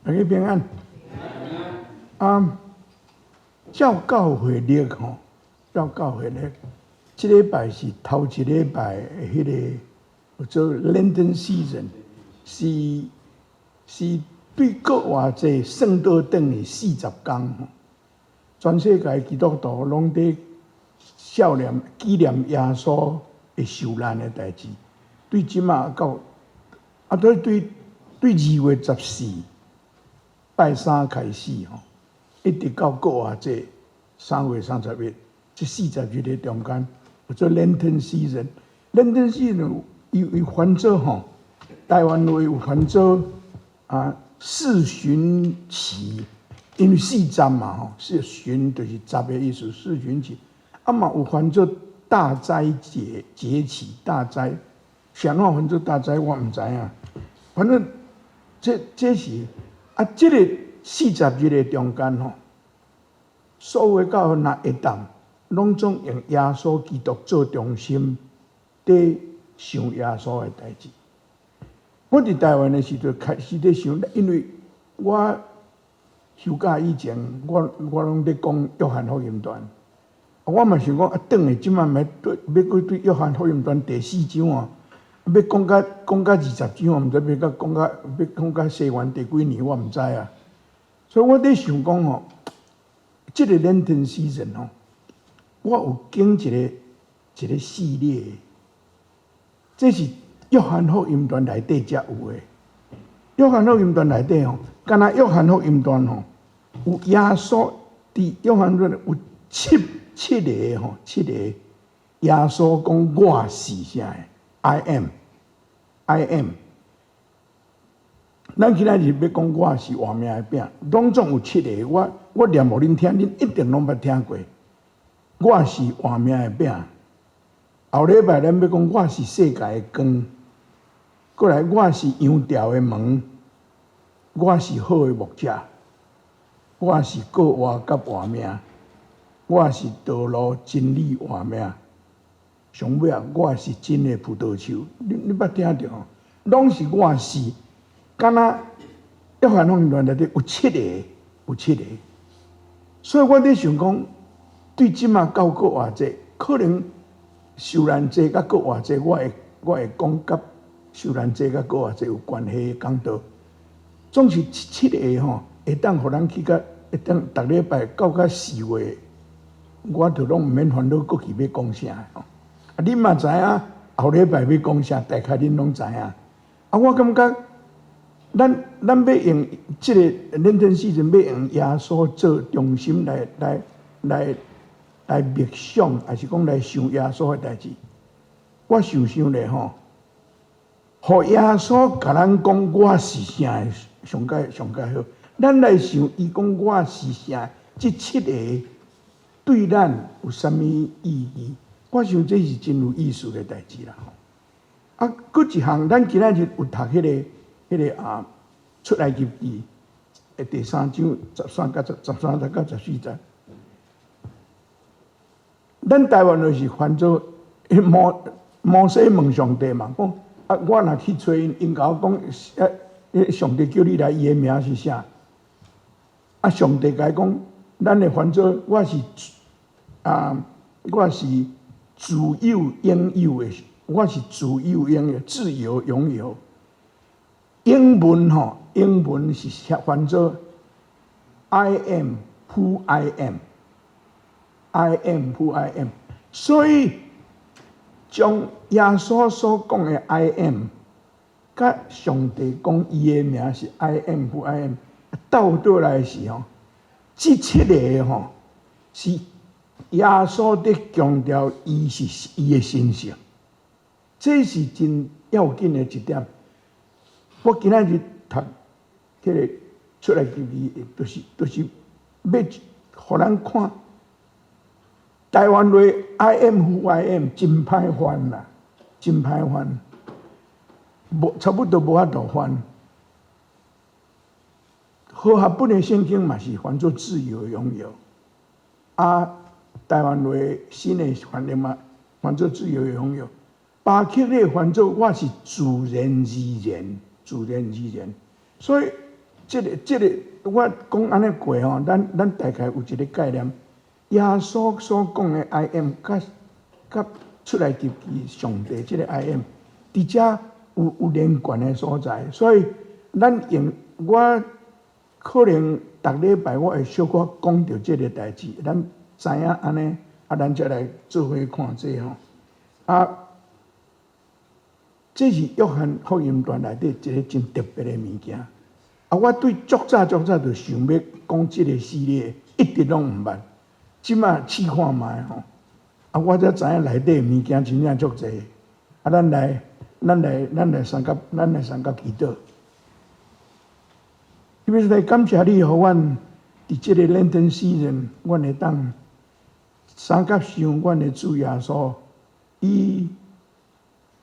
大家平安。啊，照教會曆吼，照教會曆，這禮拜是頭一禮拜的彼个叫做 Lenten season，是對復活節算倒轉去40工吼。全世界基督徒攏佇少念紀念耶穌的受難的代誌，對這馬到啊，對2月14拜三開始吼，一直到復活節3月31，這40日的中間，叫做 Lenten season。Lenten season 伊翻做吼，台灣話有翻做啊四旬期，因為四十嘛吼，四旬就是十的意思，四旬期。啊嘛有翻做大齋節期，大齋，啥物翻做大齋我毋知影，反正這是啊，這个四十日的中間吼，所有的教會若會當，攏總用耶穌基督做中心，佇想耶穌的代誌。我佇台灣的時陣開始佇想，因為我休假以前，我攏佇講約翰福音傳。我嘛想講啊，轉去這馬欲對欲閣對約翰福音傳第四章哦，欲講甲20章，毋知欲甲講甲欲講甲西元第幾年，我毋知啊。所以我佇想講吼，這个 Lenten season 吼，我有揀一個系列，這是約翰福音傳內底才有的。約翰福音傳內底吼，敢若約翰福音傳吼，有耶穌佇約翰福音有七個吼，七個耶穌講我是啥？I am，I am。咱今仔日欲講我是活命的餅，攏總有七個。我念予恁聽，恁一定攏捌聽過。我是活命的餅。後禮拜咱欲講我是世界的光。過來，我是羊牢的門。我是好的牧者。我是復活佮活命。我是道路、真理、活命。上尾啊，我是真的葡萄樹。你捌聽著吼？攏是我是，敢若約翰福音內底有七個，有七個。所以我佇想講，對這馬到復活節，可能受難節佮復活節，我會講佮受難節佮復活節有關係的講道。總是七個吼，會當予咱去甲，會當逐禮拜到甲4月，我就攏毋免煩惱閣去欲講啥吼。啊，恁嘛知影後禮拜欲講啥，大概恁攏知影。啊，我感覺咱欲用這個 Lenten season，欲用耶穌做中心來默想，抑是講來想耶穌的代誌。我想想咧吼，予耶穌共咱講我是啥，上蓋上蓋好。咱來想伊講我是啥，這七個對咱有啥物意義？我想這是真有意思的代誌啦。啊，閣一項，咱今仔日有讀彼個啊，出埃及記的第三章13節到14節。咱台灣就是翻做摩西問上帝嘛，講啊，我若去揣𪜶，𪜶共我講，啊，上帝叫你來，伊的名是啥？啊，上帝共伊講，咱會翻做我是自有永有的，我是自有擁有，自由擁有。英文吼，英文是寫翻做 I am who I am，I am who I am。所以將耶穌所講的 I am，佮上帝講伊的名是 I am who I am，倒轉來是吼，這七個吼是耶穌佇強調伊是伊的神性，這是真要緊的一點。我今仔日讀彼个出埃及記，就是欲予咱看台灣話 I am who I am 真歹翻啦，真歹翻，無差不多無法度翻。和合本的聖經嘛是翻做自由擁有，啊，台灣話新的翻譯嘛翻做自由擁有，巴克禮翻做我是自然而然，自然而然，所以這個，我講按呢過吼，咱大概有一個概念。耶穌所講的 I am，佮出埃及記上帝這個 I am，佇遮有連貫的所在，所以咱用我可能逐禮拜我會小可講著這個代誌，咱知影按呢，啊，咱才來做伙看這吼。啊，這是約翰福音傳內底一個真特別的物件。啊，我對足早足早就想欲講這個系列，一直攏毋捌。這馬試看覓吼，啊，我才知影內底物件真正足濟。啊，咱來相佮祈禱。特別是來感謝你，予阮佇這個 Lenten season，阮會當相佮想阮的主耶穌，伊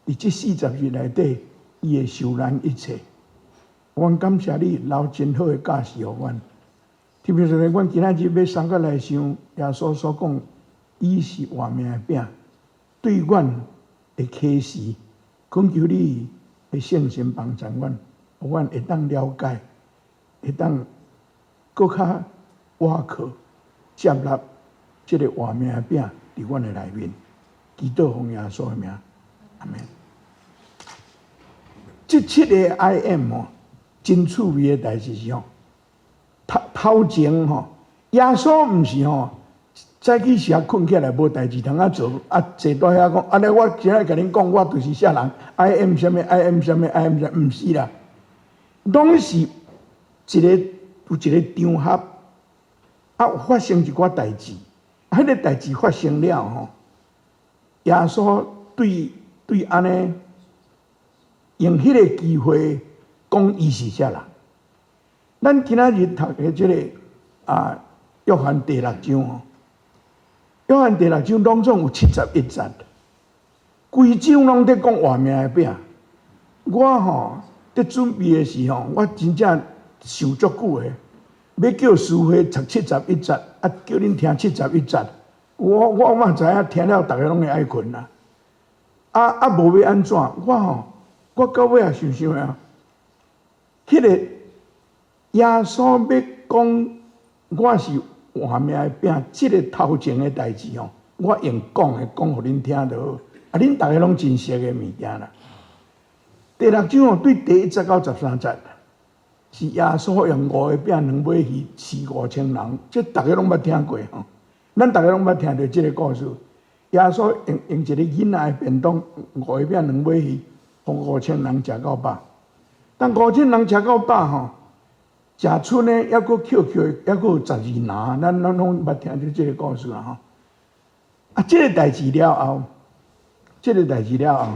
佇這40日內底，伊會受難一切。阮感謝你留真好的教示予阮。特別是阮今仔日欲相佮來想耶穌所講，伊是活命的餅，對阮的啟示，懇求你的聖神幫助阮，予阮會當了解，會當閣較倚靠接納這個活命的餅佇阮的內面。祈禱奉耶穌的名，阿門。這七個 I am 哦，真趣味的代誌是吼，頭頭前吼，耶穌毋是吼，早起時啊睏起來無代誌通啊做，啊坐佇遐講，按呢我今仔共恁講，我就是啥人，I am 啥物，I am 啥物，I am 啥物，毋是啦，攏是一個有一個場合，啊發生一寡代誌，彼個代誌發生了吼，耶穌對按呢用彼個機會講伊是啥人。咱今仔日讀的這個啊，約翰第六章吼，約翰第六章攏總有71節，規章攏佇講活命的餅。我吼佇準備的時候，我真正想足久的，欲叫師會讀七十一節，啊叫恁聽七十一節，我嘛知影聽了逐家攏會愛睏啦。啊啊無欲按怎？我吼，我到尾也想想啊，彼個耶穌欲講我是活命的餅，這個頭前的代誌吼，我用講的講予恁聽就好。啊，恁逐家攏真熟的物件啦。第六章哦，對第一節到13節，是耶穌用五個餅兩尾魚飼5000人，這逐家攏捌聽過吼。咱逐家攏捌聽著這個故事。耶穌用一個囡仔的便當，五個餅兩尾魚，予五千人食夠飽。當五千人食夠飽吼，食賰呢，猶閣抾抾，猶閣有12籃。咱攏捌聽著這個故事啦吼。啊，這個代誌了後，這個代誌了後，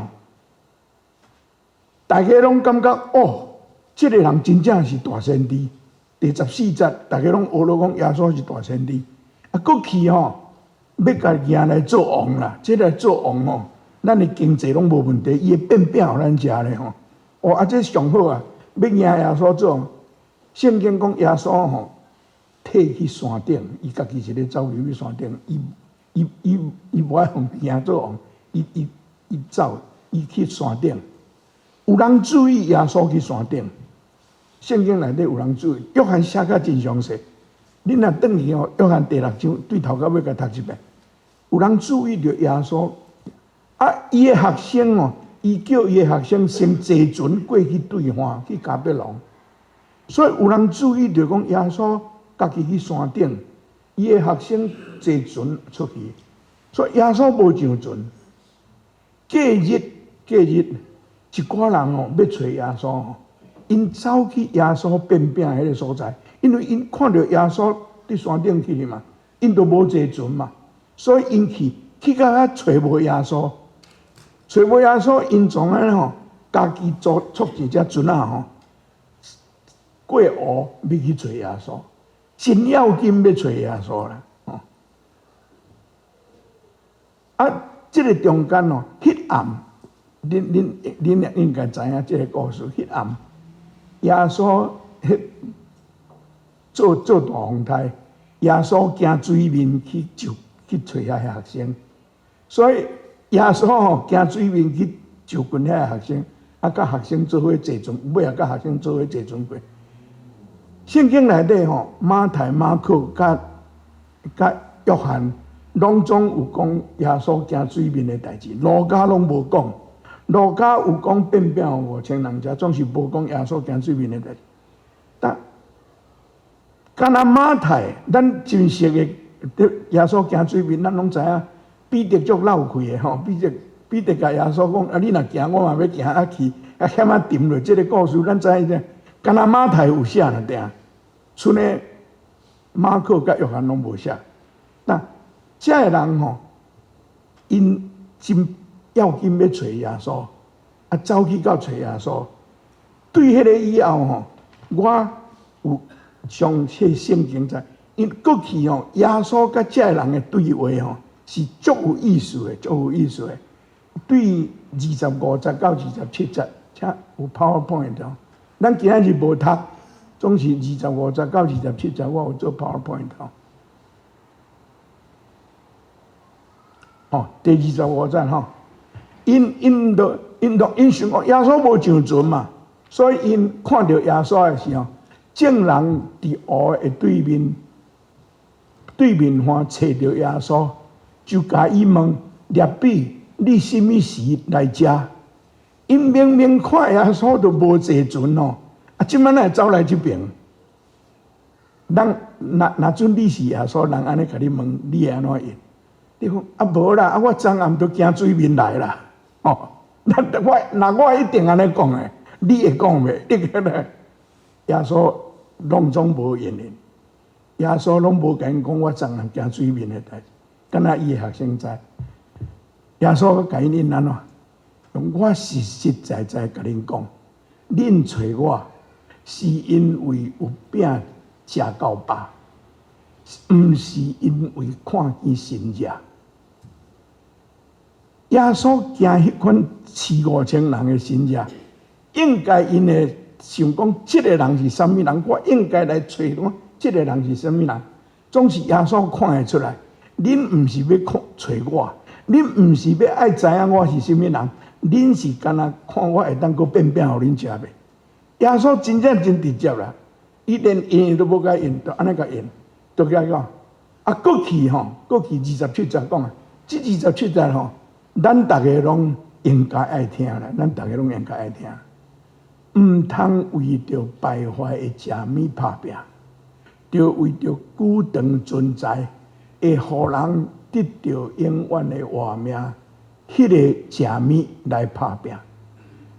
大家攏感覺哦，這個人真正是大先知。第14節，大家攏學落講耶穌是大先知。啊，閣去吼，欲共迎來做王啦。這個做王吼，咱的經濟攏無問題，伊會變餅予咱食咧吼。哦，啊，這上好啊，欲迎耶穌做王。聖經講耶穌吼，退去山頂，伊家己一个走入去山頂，伊無愛予迎做王，伊走，伊去山頂。有人注意耶穌去山頂，聖經內底有人注意，約翰寫甲真詳細。恁若轉去吼，約翰第六章對頭到尾共讀一遍。有人注意著耶穌，啊，伊的學生哦，伊叫伊的學生先坐船過去對岸去迦百農，所以有人注意著講耶穌家己去山頂，伊的學生坐船出去，所以耶穌無上船。隔日隔日，一寡人哦欲揣耶穌吼，𪜶走去耶穌變餅彼個所在，因為𪜶看著耶穌佇山頂去嘛，𪜶都無坐船嘛，所以𪜶去到遐揣無耶穌，揣無耶穌，𪜶創按呢吼，家己組出一隻船仔吼，過湖欲去揣耶穌，真要緊欲揣耶穌啦，吼！啊，這個中間哦，彼暗，恁應該知影這個故事。彼暗，耶穌彼做大風颱，耶穌行水面去救去揣遐學生，所以耶穌吼行水面去就近遐學生，啊，佮學生做伙坐船，尾仔佮學生做伙坐船過。聖經內底吼，馬太、馬可佮佮約翰，攏總有講耶穌行水面的代誌，路加攏無講。路加有講變餅予5000人食，總是無講耶穌行水面的代誌。但敢若馬太，咱真熟的耶穌行水面，咱攏知影彼得足落氣的吼，彼得彼得共耶穌講：啊，你若行，我嘛欲行啊去，啊險仔沉落。這個故事咱知影。敢若馬太有寫爾定，賰呢馬可佮約翰攏無寫。那這个人吼，𪜶真要緊欲揣耶穌，啊走去到揣耶穌。對彼个以後吼，我有上冊聖經在，因過去吼，耶穌佮這个人的對話吼，是足有意思的，足有意思的。對25節到27節，請有 PowerPoint 哦。咱今仔日無讀，總是25節到27節，我有做 PowerPoint 哦。吼，第25節吼，𪜶𪜶就𪜶就𪜶想講耶穌無上船嘛，所以𪜶看著耶穌的時候，眾人佇湖的對面對面岸揣著耶穌，就共伊問：拉比，你啥物時來遮？𪜶明明看耶穌都無坐船哦，啊，這擺哪會走來這爿？人若若準你是耶穌，人按呢共你問，你會按怎應？你講啊無啦，啊我昨暗都行水面來啦，哦，那我若我一定按呢講的，你會講袂？你講咧，耶穌攏總無應允，耶穌攏無共𪜶講我昨暗行水面的代誌，敢若伊的學生知。耶穌共𪜶應按怎？我實實在在共恁講，恁揣我是因為有餅食夠飽，毋是因為看見神跡。耶穌行彼款飼5000人的神跡，應該𪜶會想講，這个人是啥物人？我應該來揣講，這个人是啥物人？總是耶穌看會出來，恁毋是欲看揣我，恁毋是欲愛知影我是啥物人。恁是干焦看我會當閣變餅予恁食袂？耶穌真正真直接啦，伊連應都無共應，就按呢共應，就共伊講。啊，過去吼，過去二十七節講啊，這二十七節吼，咱逐个攏應該愛聽啦，咱逐个攏應該愛聽。毋通為著敗壞的食物拍拚，著為著久長存在，會予人得著永遠的活命。彼个食物來拍拚，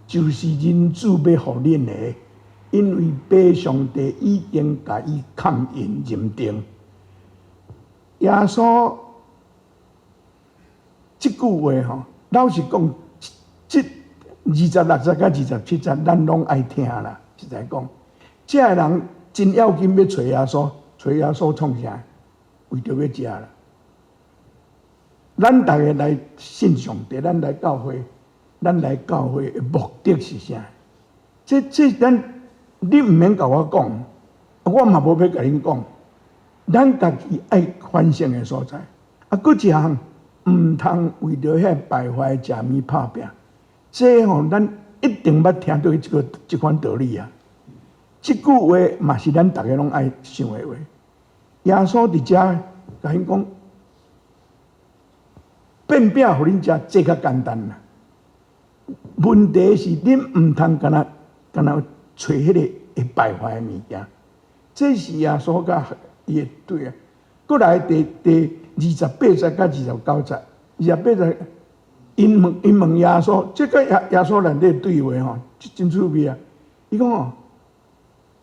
就是人子欲予恁的，因為父上帝已經共伊蓋印認定。耶穌這句話吼，老實講，這26節到27節，咱攏愛聽啦。實在講，這个人真要緊欲揣耶穌，揣耶穌創啥？為著欲食啦。咱逐个來信上帝，咱來教會，咱來教會的目的是啥？這這咱你毋免共我講，我嘛無欲共恁講。咱家己愛反省的所在。啊，閣一項，毋通為著彼敗壞食物拍拚。這吼，咱一定捌聽著這个這款道理啊。這句話嘛是咱逐个攏愛想的話。耶穌佇遮共𪜶講。變餅予恁食，這較簡單啦。問題是恁毋通干焦干焦揣彼個會敗壞的物件。這是耶穌佮伊的對啊。閣來第第二十八節佮29節，二十八節，𪜶問𪜶問耶穌，這个耶耶穌內底對話吼，真趣味啊！伊講哦，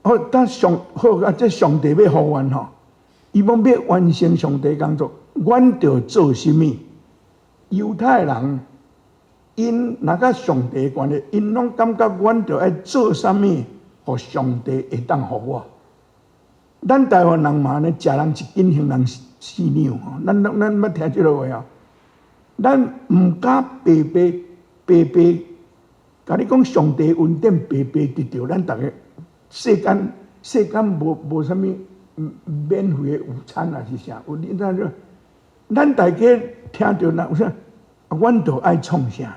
好，當上好啊，這上帝欲予阮吼，伊講欲完成上帝工作，阮著做啥物？猶太人，𪜶若佮上帝關係，𪜶攏感覺阮著愛做啥物，予上帝會當予我。咱台灣人嘛按呢，食人一斤，還人四兩吼。咱攏咱捌聽這个話哦。咱毋敢白白白白，共你講上帝恩典白白得著，咱逐个世間世間無無啥物免費的午餐抑是啥？有你知影？咱大家聽著若有啥？阮著愛創啥？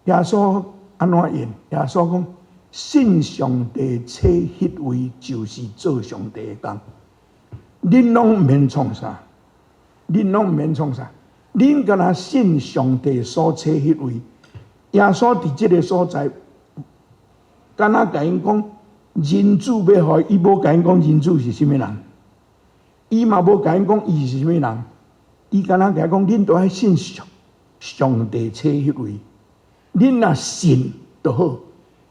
耶穌按怎應？耶穌講：信上帝差彼位就是做上帝的工。恁攏毋免創啥，恁攏毋免創啥，恁敢若信上帝所差彼位，耶穌佇這个所在，敢若共𪜶講，人子欲予伊，伊無共𪜶講人子是啥物人，伊嘛無共𪜶講伊是啥物人，伊敢若共講，恁都愛信上上帝差彼位，恁若信就好。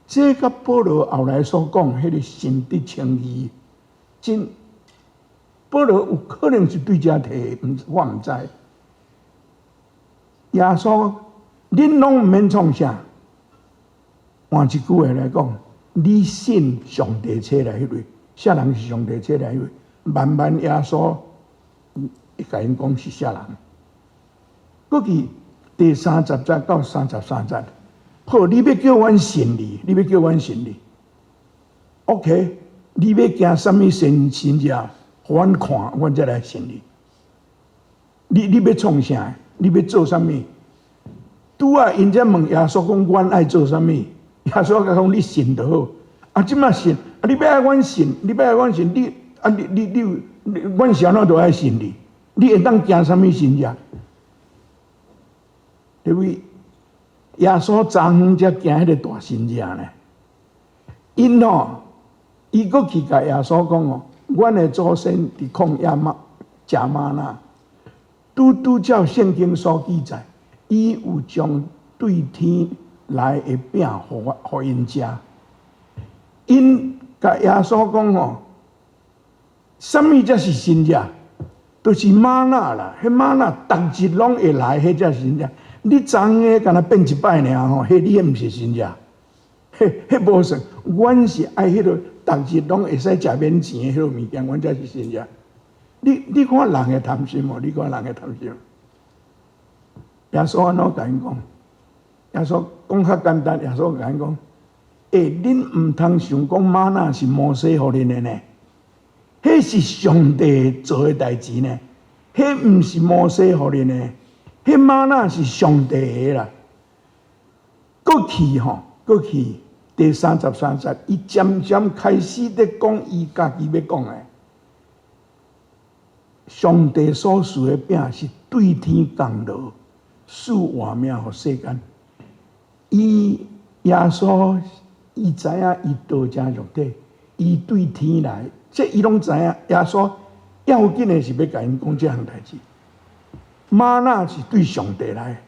這佮保羅後來所講，彼个信得稱義，真保羅有可能是對遮提的，我毋知。耶穌，恁攏毋免創啥，換一句話來講，你信上帝差來彼位，啥人是上帝差來彼位？慢慢耶穌會共𪜶講是啥人。過去第三十節到三十三節。好，你欲叫阮信你，你欲叫阮信你。OK，你欲行啥物神神跡，予阮看，阮才來信你。你欲創啥？你欲做啥物？拄仔𪜶才問耶穌講，阮愛做啥物？耶穌共講，你信就好。啊，這馬信，啊，你欲愛阮信，你欲愛阮信，你啊，你你你，阮是按怎都愛信你？你會當行啥物神跡？對不對？耶穌昨昏才行彼个大神跡呢。𪜶吼，伊閣去共耶穌講哦，阮的祖先佇曠野嘛食嗎哪，拄拄照聖經所記載，伊有將對天來的餅予我予𪜶食。𪜶共耶穌講吼，啥物才是神跡？就是嗎哪啦，彼嗎哪逐日攏會來，彼才是神跡。你昨昏敢若變一擺爾吼，彼你彼毋是神跡，彼彼無算。阮是愛彼个逐日攏會使食免錢的彼个物件，阮才是神跡。你看人的貪心無？你看人的貪心。耶穌按怎共𪜶講？耶穌講較簡單，耶穌共𪜶講：欸，恁毋通想講嗎哪是摩西予恁的呢？彼是上帝做的代誌呢？彼毋是摩西予恁的。彼嗎哪是上帝的啦。過去吼，過去第三十三節，伊漸漸開始佇講伊家己欲講的。上帝所賜的餅是對天降落，賜活命予世間。伊耶穌，伊知影伊道成肉體，伊對天來，這伊攏知影。耶穌要緊的是欲共𪜶講這項代誌。嗎哪是對上帝來，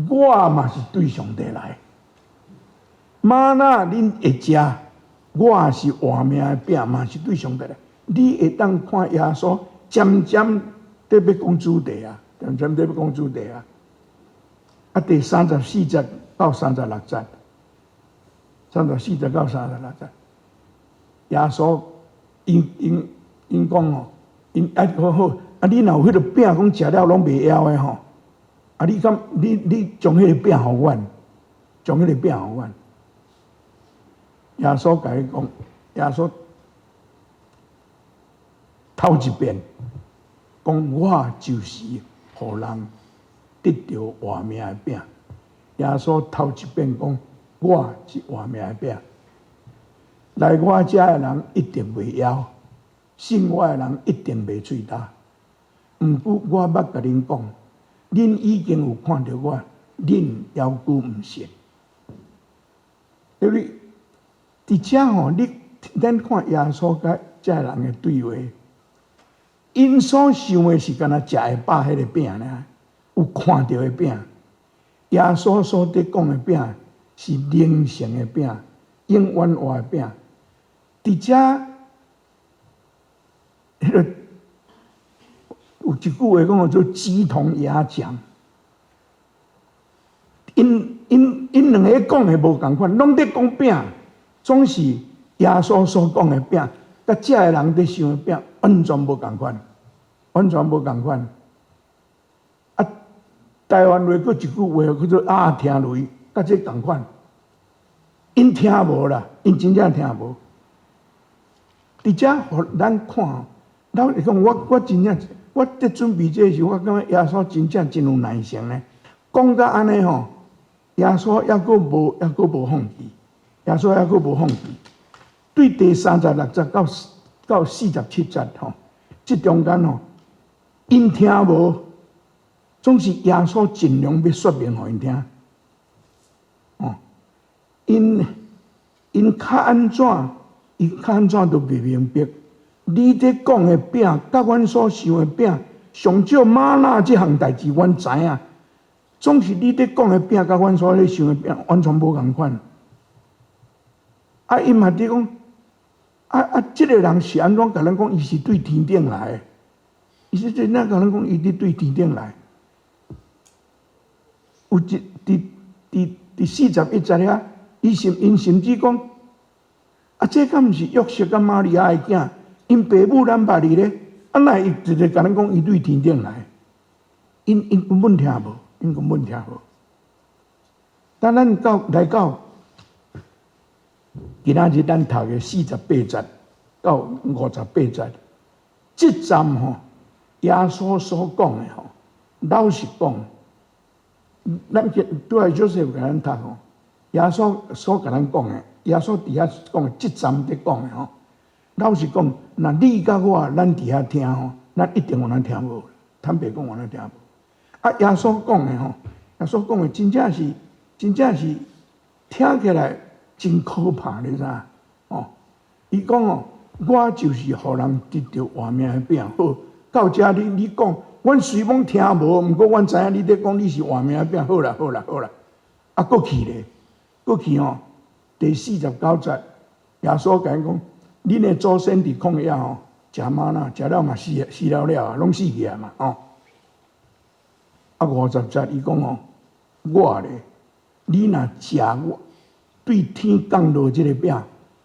我嘛是對上帝來。嗎哪恁會食，我是活命的餅，嘛是對上帝來。你會當看耶穌漸漸佇欲講主題啊，漸漸佇欲講主題啊。啊，第三十四節到三十六節，三十四節到三十六節，耶穌𪜶𪜶𪜶講哦，𪜶啊好好。啊！你若有彼个餅，講食了攏袂枵的吼，啊！你敢你你將彼个餅予阮，將彼个餅予阮。耶穌共伊講，耶穌頭一遍講，我就是予人得著活命的餅。耶穌頭一遍講，我是活命的餅。來我遮的人一定袂枵，信我的人一定袂喙焦。毋過我捌共恁講，恁已經有看著我，恁猶閣毋信。對不對？佇遮吼，你咱看耶穌佮遮人的對話，𪜶所想的是敢若食會飽彼个餅爾，有看著的餅。耶穌所佇講的餅是靈性的餅，永遠活的餅。佇遮，彼个有一句話講叫做雞同鴨講，𪜶𪜶𪜶兩个講的無仝款，攏佇講餅，總是耶穌所講的餅，佮遮个人佇想的餅完全無仝款，完全無仝款。啊，台灣話閣一句話叫做鴨聽雷，佮這仝款，𪜶聽無啦，𪜶真正聽無。佇遮予咱看，咱會講我我真正。我佇準備這个時，我感覺耶穌真正真有耐性呢。講甲按呢吼，耶穌猶閣無猶閣無放棄。耶穌猶閣無放棄。對第36節到47節吼，這中間吼，𪜶聽無，總是耶穌盡量欲說明予𪜶聽。哦，𪜶較按怎，伊較按怎都袂明白。你佇講的餅，佮阮所想的餅，上少嗎哪這項代誌，阮知影。總是你佇講的餅，佮阮所咧想的餅，完全無仝款。啊，𪜶嘛佇講，啊啊，這个人是按怎共咱講？伊是對天頂來的，伊是怎樣共咱講？伊佇對天頂來。有一佇41節遐，𪜶甚至講，啊，這敢毋是約瑟佮瑪利亞的囝？𪜶爸母咱捌伊咧，啊，哪會伊直直共咱講伊對天頂來？𪜶根本聽無，𪜶根本聽無。等咱到來到今仔日咱讀的48節到58節，這站吼，耶穌所講的吼，老實講，咱拄仔 Joseph 共咱讀吼，耶穌所共咱講的，耶穌佇遐講，這站佇講的吼，老實講，若你佮我，咱佇遐聽吼，咱一定有咱聽無，坦白講有咱聽無。啊，耶穌講的吼，耶穌講的真正是，真正是聽起來真可怕，你知影？哦，伊講哦，我就是予人得著活命的餅。好，到遮你講，阮雖罔聽無，毋過阮知影你佇講你是活命的餅。好啦，好啦，好啦。啊，閣去咧，閣去吼，第49節，耶穌共𪜶講，恁的祖先佇曠野吼，食嗎哪，食了嘛死，死了了啊，攏死去啊嘛，吼。啊，50節伊講吼，我咧，你若食我對天降落這个餅，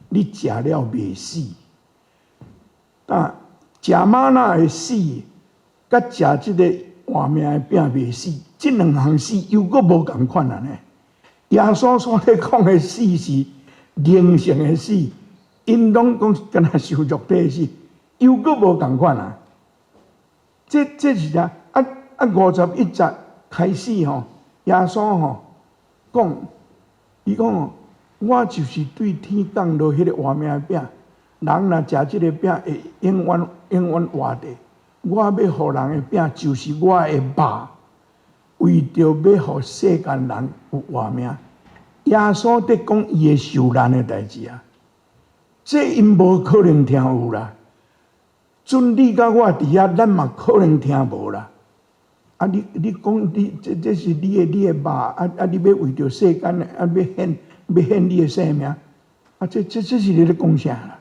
你食了袂死。但食嗎哪會死，佮食這个活命的餅袂死，這兩項死又閣無仝款啊呢。耶穌所咧講的死是靈性的死，𪜶攏講敢若受肉體的死，又閣無仝款啊。這是啥？啊啊！51節開始吼，耶穌吼講，伊講哦，我就是對天降落彼个活命的餅，人若食這个餅會永遠永遠活著。我欲予人的餅就是我的肉，為著欲予世間人有活命。耶穌佇講伊的受難的代誌啊，這𪜶無可能聽有啦。準你佮我佇遐，咱嘛可能聽無啦。啊！你講你這是你的肉，啊啊！你欲為著世間，啊欲獻你的性命，啊！這是你咧講啥啦？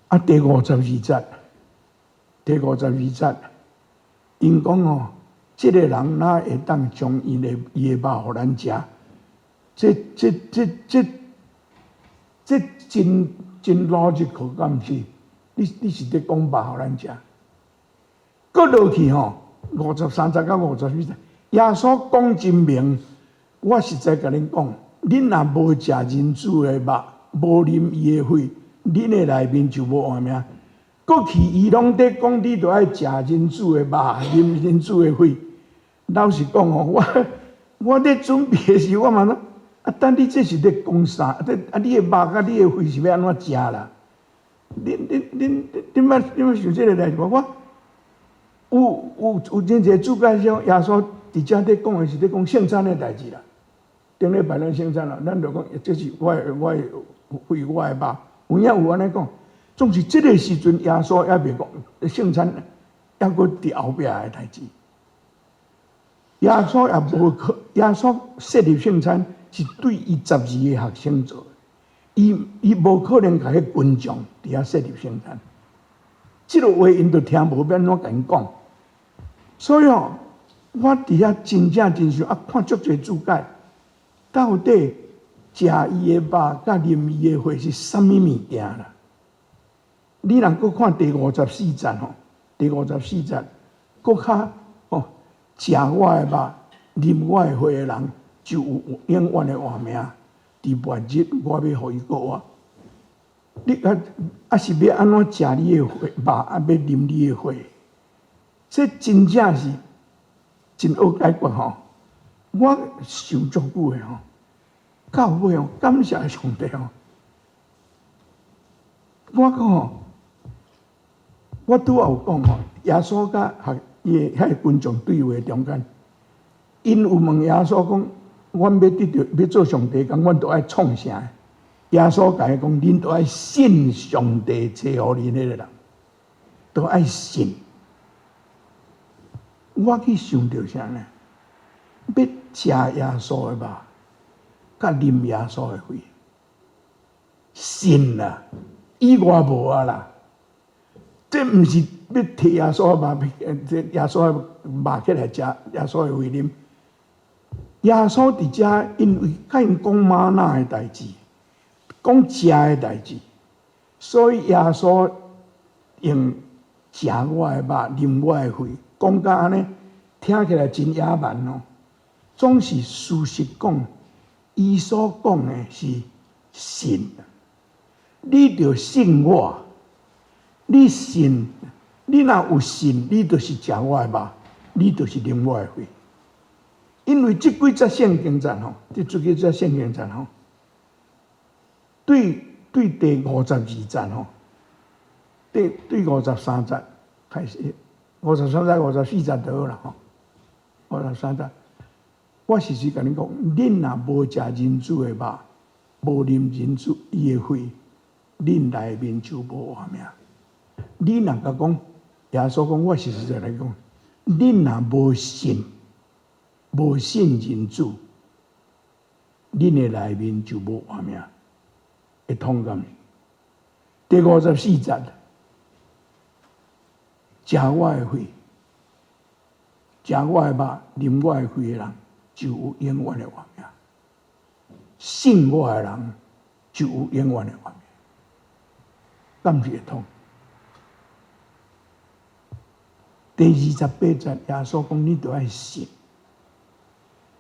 啊！第五十二節，第五十二節，𪜶講哦，這个人哪會當將伊的肉予咱食？這真 logical，敢毋是？你是佇講肉予咱食？閣落去吼，53節到54節，耶穌講真明，我實在共恁講，恁若無食人子的肉，無啉伊的血，恁的內面就無活命。過去伊攏佇講，你著愛食人子的肉，啉人子的血。老實講吼，我佇準備的時，我嘛諗，啊，等你這是佇講啥？啊，你的肉佮你的血是欲按怎食啦？恁捌想這个代誌無？我有真濟注解說，耶穌佇遮佇講的是佇講聖餐的代誌啦。頂禮拜咱聖餐啦，咱就講這是我的血，我的肉，有影有按呢講。總是這个時陣，耶穌猶未講聖餐，猶閣佇後壁的代誌。耶穌也無可，耶穌設立聖餐是對伊12個學生做的，伊無可能共彼群眾佇遐設立聖餐。這个話𪜶都聽無，欲按怎共𪜶講？所以吼，我佇遐真正真想啊，看足濟注解，到底食伊的肉佮啉伊的血是啥物物件啦？你若閣看第五十四節吼，第五十四節閣較吼，食我的肉、啉我的血的人，就有永遠的活命。佇末日，我欲予伊復活。你啊啊是欲按怎食你的血肉，啊欲啉你的血？這真正是真好解決吼。我想足久的吼，到尾哦，感謝上帝哦。我講吼，我拄仔有講吼，耶穌佮學伊的彼个群眾對話中間，𪜶有問耶穌講：阮欲得著欲做上帝工，阮著愛創啥？耶穌共伊講：恁著愛信上帝差予恁彼个人，著愛信。我去想著啥呢？欲食耶穌的肉，佮啉耶穌的血，信啦，以外無啊啦。這毋是欲提耶穌的肉，這耶穌的肉起來食，耶穌的血啉。耶穌佇遮，因為佮𪜶講嗎哪的代誌，講食的代誌，所以耶穌用食我的肉，啉我的血，講甲按呢，聽起來真野蠻哦。總是事實講，伊所講的是信。你著信我，你信，你若有信，你就是食我的肉，你就是啉我的血。因為這幾節聖經節吼，這幾節聖經節吼，對對第52節吼，對對53節開始，53節、54節就好啦吼。53節，我實時共恁講，恁若無食人子的肉，無啉人子伊的血，恁內面就無活命。你若共講，耶穌講，我實實在在講，恁若無信，無信人子，恁的內面就無活命，會通敢？第54節，食我的血，食我的肉，啉我的血的人，就有永遠的活命。信我的人，就有永遠的活命。敢是會通？第28節，耶穌講：你著愛信。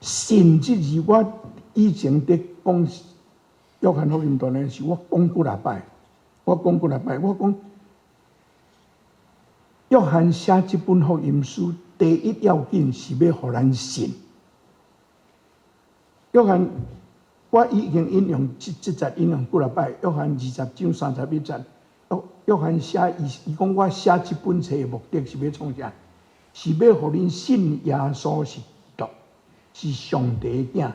信這字，我以前佇講約翰福音段的時，我講幾若擺，我講幾若擺，我講約翰寫這本福音書，第一要緊是欲予咱信。約翰，我已經引用這這節引用幾若擺，約翰20章31節，約約翰寫伊伊講我寫這本冊的目的是欲創啥？是欲予恁信耶穌是基督，是上帝的囝，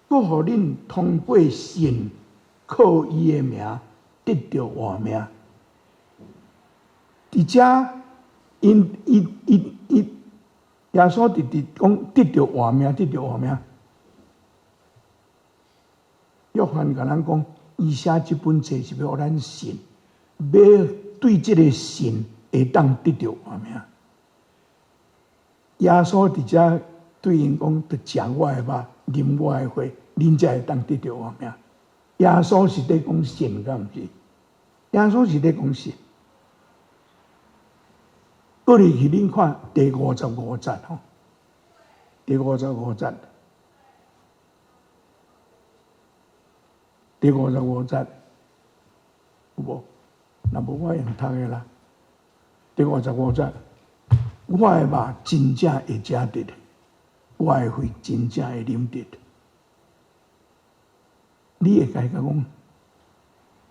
閣予恁通過信靠伊的名得著活命。佇遮，𪜶伊伊伊耶穌直直講得著活命，得著活命。約翰共咱講，伊寫這本冊是欲予咱信，欲對這个信會當得著活命。耶穌佇遮對𪜶講，著食我的肉，啉我的血，恁才會當得著活命。耶穌是佇講信，敢毋是？耶穌是佇講信。閣入去恁看第五十五節吼，第五十五節，第五十五節有無？若無我用讀的啦。第五十五節，我的肉真正會食得，我的血真正會啉得。你會共伊講，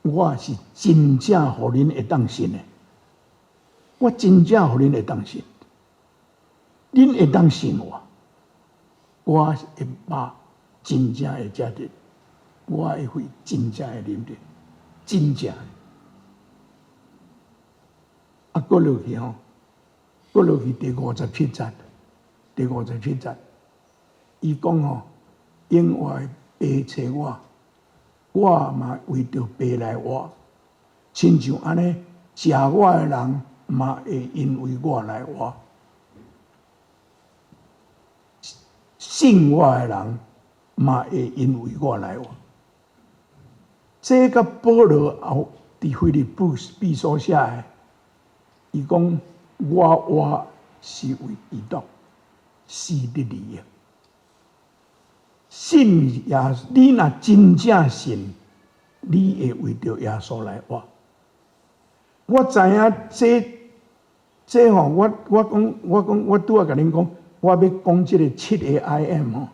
我是真正予恁會當信的，我真正予恁會當信，恁會當信我，我的肉真正會食得，我的血真正會啉得，真正。啊，閣落去吼，閣落去第五十七節，第五十七節，伊講吼，永活的父差我，我嘛為著父來活，親像按呢，食我的人嘛會因為我來活，信我的人嘛會因為我來活。這佮保羅後佇腓立比書寫的，伊講我活是為基督，死得利益。信耶，你若真正信，你會為著耶穌來活。我知影這這吼，我我講我講我拄仔共恁講，我欲講這个七个 I M 吼，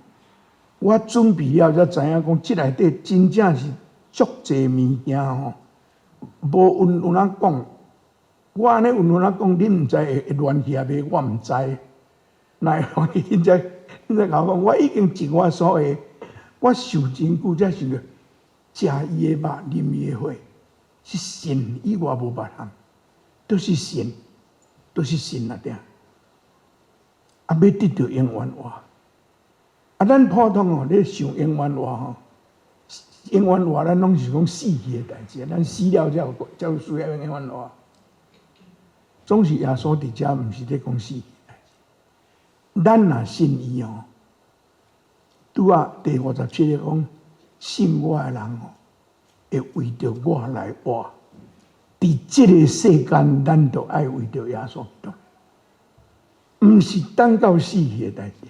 我準備了才知影講，這內底真正是足濟物件吼，無有有哪講，我按呢有有哪講，恁毋知會會亂去抑袂？我毋知。來，恁才恁才共我講，我已經盡我所會，我受真久才想著，食伊的肉，啉伊的血，是信以外無別項，都是信，都是信啊！定啊，欲得著永遠活。啊，咱普通哦，咧想永遠活吼，永遠活，咱攏是講死去的代誌，咱死了才有需要永遠活。總是耶穌佇遮，毋是咧講死去的代誌。咱若信伊哦，拄仔第57節講，信我的人哦，會為著我來活。佇這个世間，咱都愛為著耶穌基督，毋是等到死去的代誌。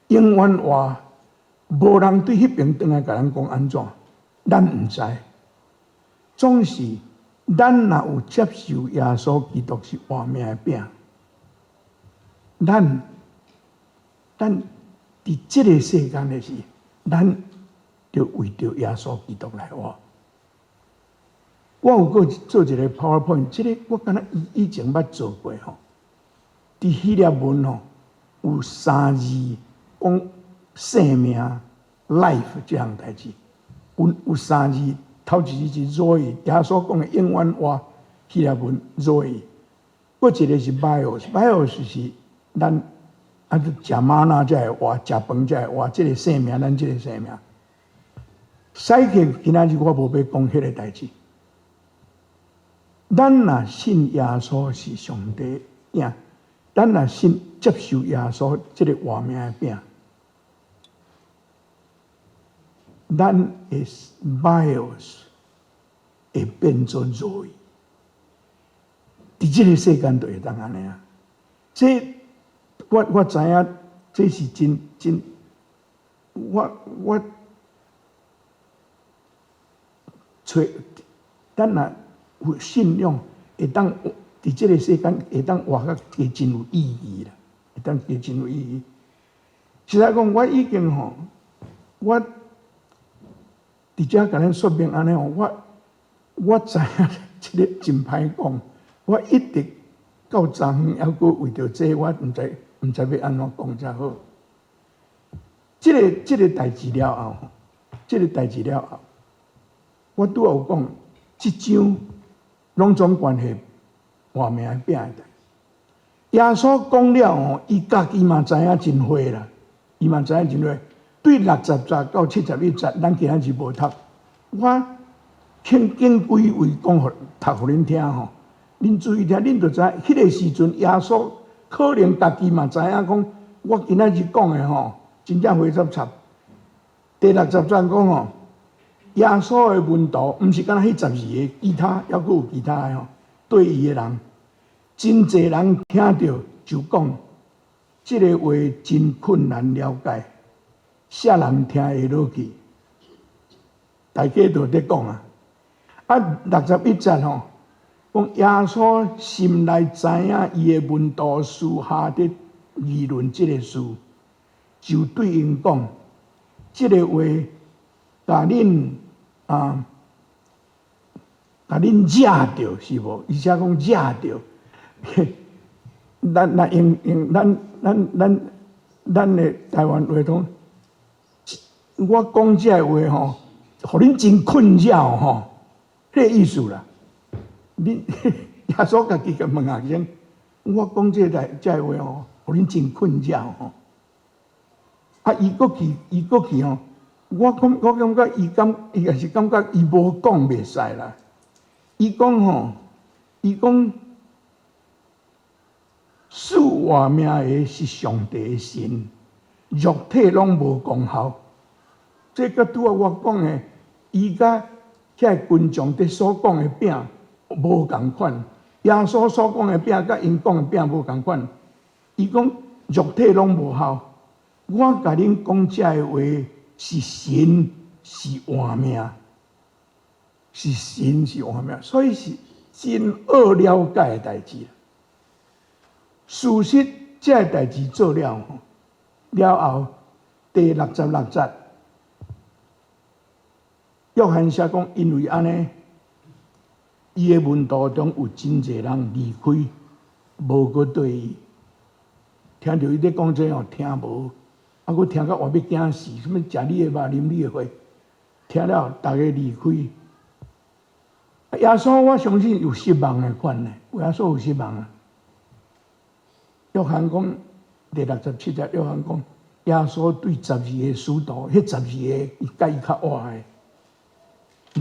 永遠活，無人對彼爿轉來共咱講按怎，咱毋知。總是咱若有接受耶穌基督是活命的餅，咱佇這个世間的時，咱就為著耶穌基督來活。我有閣做一个 PowerPoint，這个我敢若以前捌做過吼。佇希臘文吼有三字講生命 life 這項代誌，有三字，頭一字是 zoe，耶穌講的永遠活，希臘文 zoe，閣一个是 bios，bios 是咱啊食嗎哪才會活，食飯才會活，這个生命，咱這个生命。psyche 今仔日我無欲講彼个代誌。咱若信耶穌是上帝囝，咱若信接受耶穌這个活命的餅，咱的 bios 會變做 zoe。佇這个世間就會當按呢啊。這我知影，這是真真，我揣咱若有信仰，會當佇這个世間會當活較加真有意義啦，會當加真有意義。實在講，我已經吼，我佇遮共恁說明按呢吼，我知影這个真歹講，我一直到昨昏猶閣為著這個，我毋知欲按怎講才好。這个代誌了後，這个代誌了後，我拄仔有講，這章攏總關係活命的餅的代誌。耶穌講了吼，伊家己嘛知影真歲啦，伊嘛知影真歲。對60節到71節，咱今仔日無讀。我輕經幾位講予讀予恁聽吼，恁注意聽，恁就知彼个時陣耶穌可能家己嘛知影講，我今仔日講的吼，真正灰濕濕。第六十節講吼，耶穌的門徒毋是干焦彼12個，其他猶閣有其他的吼，綴伊的人，真濟人聽著就講，這个話真困難了解，啥人聽會落去？大家都佇講啊。啊，61節吼，講耶穌心內知影伊的門徒私下佇議論這个事，就對𪜶講，這个話共恁啊，共恁惹著是無？伊寫講惹著，咱咱用用咱咱咱咱的台灣話講，我講這个話吼，予恁真困擾吼，彼个意思啦。恁耶穌家己共問學生，我講這个代這个話吼，予恁真困擾吼。啊，伊閣去，伊閣去吼，我感覺伊也是感覺伊無講袂使啦。伊講吼，伊講賜活命的是上帝的神，肉體攏無功效。這個拄仔我講的，伊佮遐群眾佇所講的餅無仝款，耶穌所講的餅佮𪜶講的餅無仝款。伊講肉體攏無效，我共恁講這个話是神是活命，是神是活命，所以是真惡了解的代誌。事實這个代誌做了吼，了後，第66節，約翰寫講，因為按呢，伊的門徒中有真濟人離開，無閣綴伊。聽著伊咧講這哦，聽無，啊，閣聽甲活欲驚死，啥物食你的肉，啉你的血，聽了逐家離開。耶穌我相信有失望的款呢，耶穌有失望啊。約翰講第67節，約翰講耶穌對十二个使徒，彼十二個伊佮伊較倚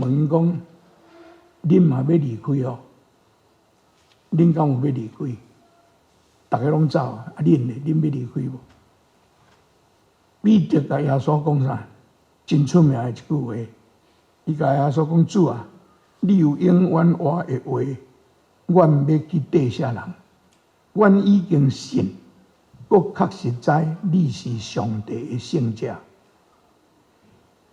的，問講：恁嘛欲離開哦？恁敢有欲離開？逐家攏走啊！恁咧？恁欲離開無？彼得共耶穌講啥？真出名的一句話，伊共耶穌講：主啊，你有永遠活的話，阮欲去綴啥人？阮已經信，閣確實知你是上帝的聖者。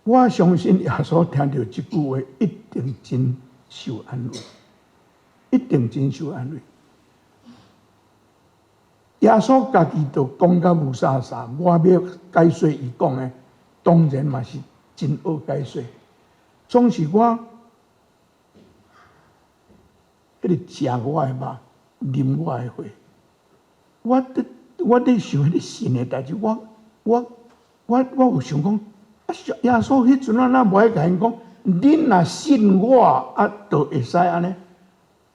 我相信耶穌聽著這句話，一定真受安慰，一定真受安慰。耶穌家己都講甲霧煞煞，我欲解說伊講的，當然嘛是真好解說。總是我彼个食我的肉，啉我的血，我佇想彼个信的代誌，我有想講，啊，耶穌彼陣仔若無愛共𪜶講，恁若信我，啊，就會使按呢，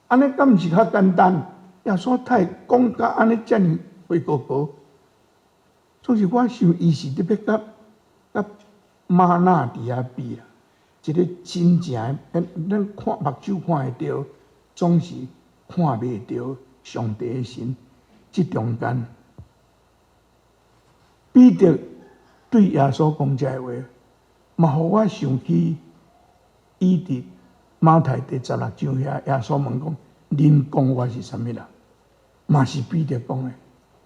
按呢敢毋是較簡單？耶穌太講甲按呢遮爾灰糊糊，總是我想伊是咧欲佮嗎哪佇遐比啦，一个真正的，咱看目睭看會著，總是看袂著上帝的神。這中間，彼得對耶穌講這个話，嘛予我想起伊佇馬太第16章遐，耶穌問講：恁講我是啥物人？嘛是彼得講的，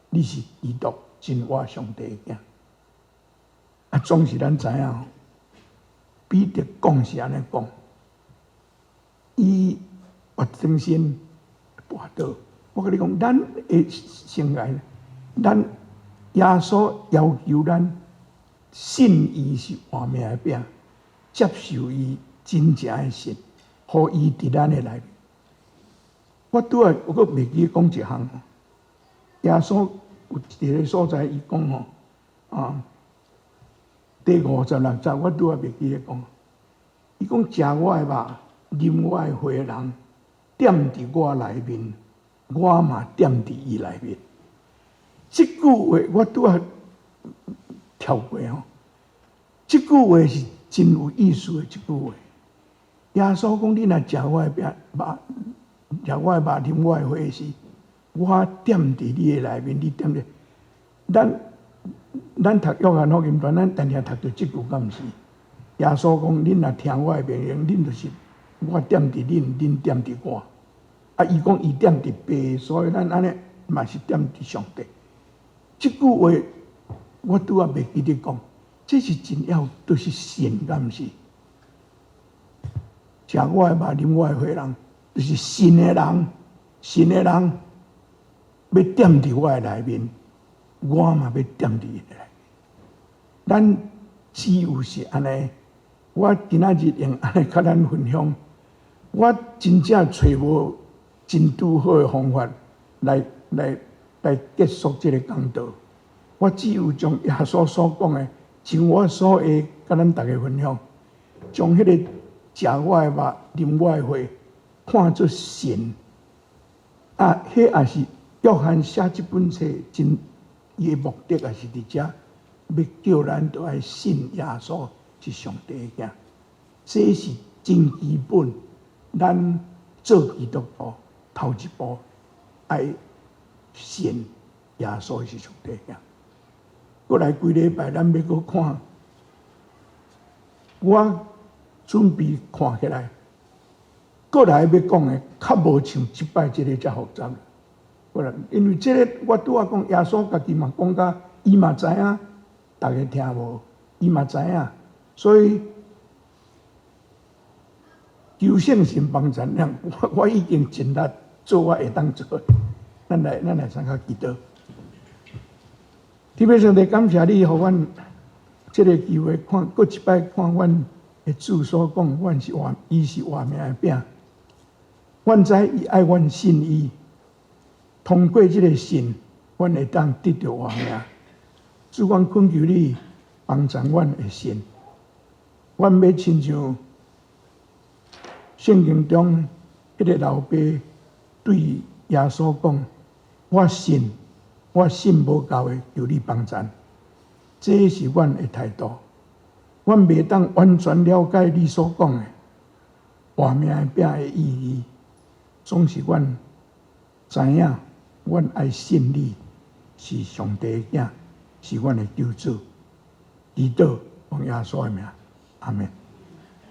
你是基督，真活上帝的囝。啊，總是咱知影，彼得講是按呢講，伊活轉身跋倒。我共你講，咱的生涯，咱耶穌要求咱信伊是活命的餅，接受伊真正的信，予伊佇咱的內面。我拄仔我閣袂記講一項，耶穌有一个所在，伊講吼，啊，第56節，我拄仔袂記咧講。伊講食我的肉、啉我的血的人，踮佇我內面，我嘛踮佇伊內面。這句話我拄仔跳過吼，這句話是真有意思的一句話。耶穌講：你若食我的餅，肉，食我的肉，啉我的血時，我踮佇你的內面，你踮佇。咱讀約翰福音傳，咱定定讀著這句敢毋是？耶穌講：恁若聽我的命令，恁就是我踮佇恁，恁踮佇我。啊，伊講伊踮佇父，所以咱按呢嘛是踮佇上帝。這句話我拄仔袂記得講，這是真要，就是信，敢毋是？食我的肉，啉我的血人，就是信的人，信的人欲踮佇我的內面，我嘛欲踮佇伊的內面。咱只有是按呢，我今仔日用按呢佮咱分享，我真正揣無真拄好的方法來結束這个講道。我只有將耶穌所講的，盡我所會，佮咱逐家分享，將彼个食我的肉、啉我的血，看做神。啊，彼也是約翰寫這本冊真伊的目的，也是佇遮，欲叫咱都愛信耶穌是上帝的囝。這是真基本，咱做基督徒頭一步愛信耶穌是上帝的囝。過來幾禮拜，咱欲閣看，我準備看起來，過來欲講的，較無像這擺這个遮複雜。過來，因為這个我拄仔講，耶穌家己嘛講甲，伊嘛知影，逐家聽無，伊嘛知影，所以求聖神幫助咱，我已經盡力做我會當做的。咱來參加祈禱。天父上帝，感謝你，予阮這个機會看，閣一擺看阮的主所講，阮是活，伊是活命的餅。阮知伊愛阮信伊，通過這个信，阮會當得著活命。主，阮懇求你幫助阮的信。阮欲親像聖經中彼个老爸對耶穌講：我信，我信無夠的，求你幫贊。這是阮的態度。阮袂當完全了解你所講的活命的餅的意義，總是阮知影，阮愛信你是上帝的囝，是阮的救主。祈禱奉耶穌的名，阿門。